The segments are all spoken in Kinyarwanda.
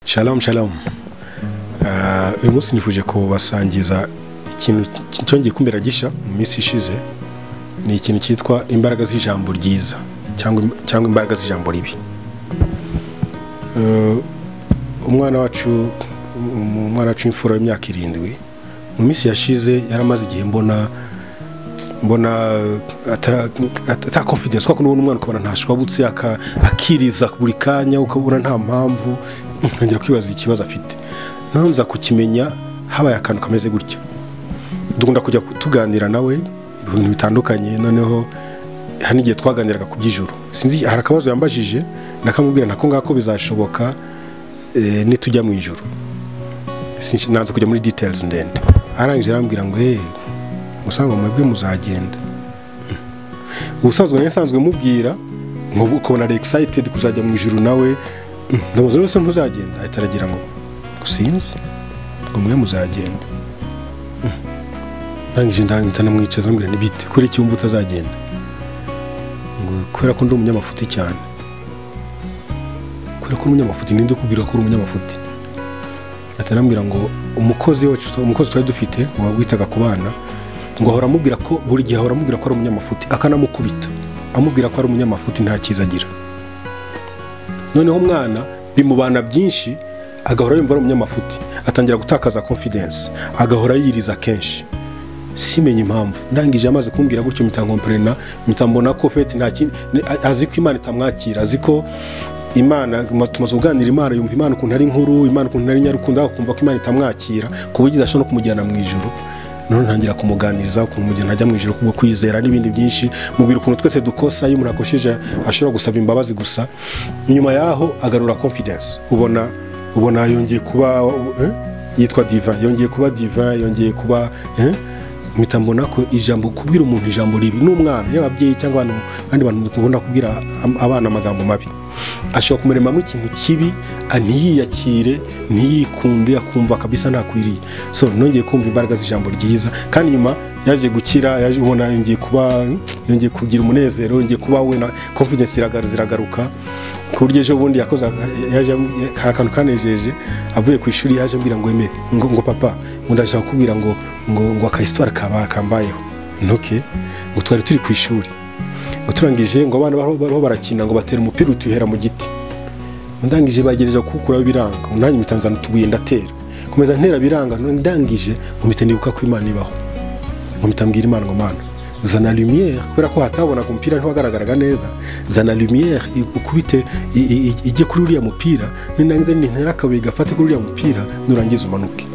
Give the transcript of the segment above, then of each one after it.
Shalom shalom. Uyu munsi nifuje kubasangiza ikintu cyongeye kumbera gisha mu minsi ishize. Ni ikintu cyitwa imbaraga z'ijambo ryiza cyangwa imbaraga z'ijambo ribi. Umwana wacu imfura w'imyaka 7 mu minsi yashize yaramaze igihe mbona ata confidence, kuko n'ubona umwana ukabona ntashwabutse, akiriza buri kanya, ukabona nta mpamvu. Ntangira kwibaza ikibazo afite. None nza kukimenya habaye akantu kameze gutya. Dukunda kujya tuganira nawe ibintu bitandukanye, noneho hari igihe twaganiraga ku by'ijuru. Sinzi, hari akabazo yambajije nakamubwira nako ngako bizashoboka nitujya mu ijuru. Nanze kujya muri details ndende. Arangije arambwira ngo musanga mwebwe muzagenda. Ubusanzwe nsanzwe mubwira ngo ukabona ari excited kuzajya mu ijuru nawe, ndamuza rwose ntuzagenda, ahita aragira ngo sinzi ngo mwe muzagenda. Ndangije ndanamwicaza mbwira ni bite kuri iki wumva utazagenda? Ngo kubera ko ndi umunyamafuti cyane. Kubera ko uri umunyamafuti, ninde ukubwira ko uri umunyamafuti? Atarambwira ngo umukozi wacu, umukozi twari dufite witaga ku bana, ngo ahora amubwira ko buri gihe ahora amubwira ko ari umunyamafuti, akanamukubita amubwira ko ari umunyamafuti nta cyiza agira. Noneho umwana bimubana byinshi, agahora yumva ari umunyamafuti, atangira gutakaza confidence, agahora yiriza kenshi. Simenye impamvu. Ndangije amaze kumbwira gutyo mpita nkomprena, mpita mbona ko fete nta kindi azi ko Imana itamwakira, azi ko Imana tumaze kuganira, Imana yumva Imana ukuntu ari nkuru, Imana ukuntu ari nyarukundo, akumva ko Imana itamwakira ku buryo idashobora no kumujyana mu ijuru. None ntangira kumuganiriza ukuntu umugeni ajya mu ijuru kubwo kwizera n'ibindi byinshi, mubwira ukuntu twese dukosa, iyo umuntu akosheje ashobora gusaba imbabazi gusa. Nyuma yaho agarura confidence, ubona yongeye kuba yitwa Diva, yongeye kuba Diva, yongeye kuba mpita mbona ko ijambo kubwira umuntu ijambo ribi n'umwana, y'ababyeyi cyangwa abandi bantu dukunda kubwira abana amagambo mabi, ashobora kumuremamo ikintu kibi, ntiyiyakire, ntiyikunde, akumva kabisa ntakwiriye. So nongeye kumva imbaraga z'ijambo ryiza, kandi nyuma yaje gukira, yaje ubona yongeye kuba, yongeye kugira umunezero, yongeye kuba we na confidence ziragaruka. Ku buryo ejo bundi yakoze, yaje hari akantu kanejeje, avuye ku ishuri yaje ambwira ngo eme ngo papa ngo ndashaka kukubwira ngo ngo aka histoire kambayeho. Ntoke ngo twari turi ku ishuri, ngo turangije ngo abana bariho barakina ngo batera umupira utuhera mu giti. Ndangije bagereje kukuraho biranga, nanjye mitanzana tubuye ndatera, komeza ntera biranga. Ndangije ngo mpite nibuka ko Imana ibaho, ngo mpita mbwira Imana ngo Mana zana lumière, kubera ko hatabonaga umupira ntiwagaragaraga neza, zana lumière ukubite ijye kuri uriya mupira, ninangiza nintera akabuye gafate kuri uriya mupira nurangiza umanuke.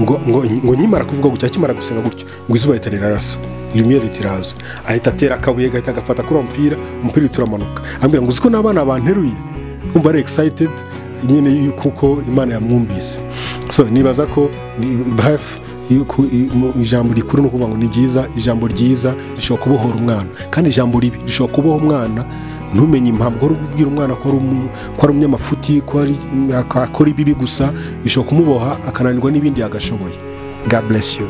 Ngo nkimara kuvuga gutya, akimara gusenga gutyo, ngo izuba rihita rirarasa, lumière itiraza, ahita atera akabuye gahita gafata kuri uwo mupira, umupira uhita uramanuka. Ambwira ngo uzi ko n'abana banteruye, kumva ari excited nyine kuko Imana yamwumvise. So nibaza ko bref ijambo rikuru no kuvuga ngo ni byiza, ijambo ryiza rishobora kubohora umwana, kandi ijambo ribi rishobora kuboha umwana ntumenye impamvu. Uhora ubwira umwana ko ari umunyamafuti, ko akora ibibi gusa, bishobora kumuboha akananirwa n'ibindi yagashoboye. God bless you.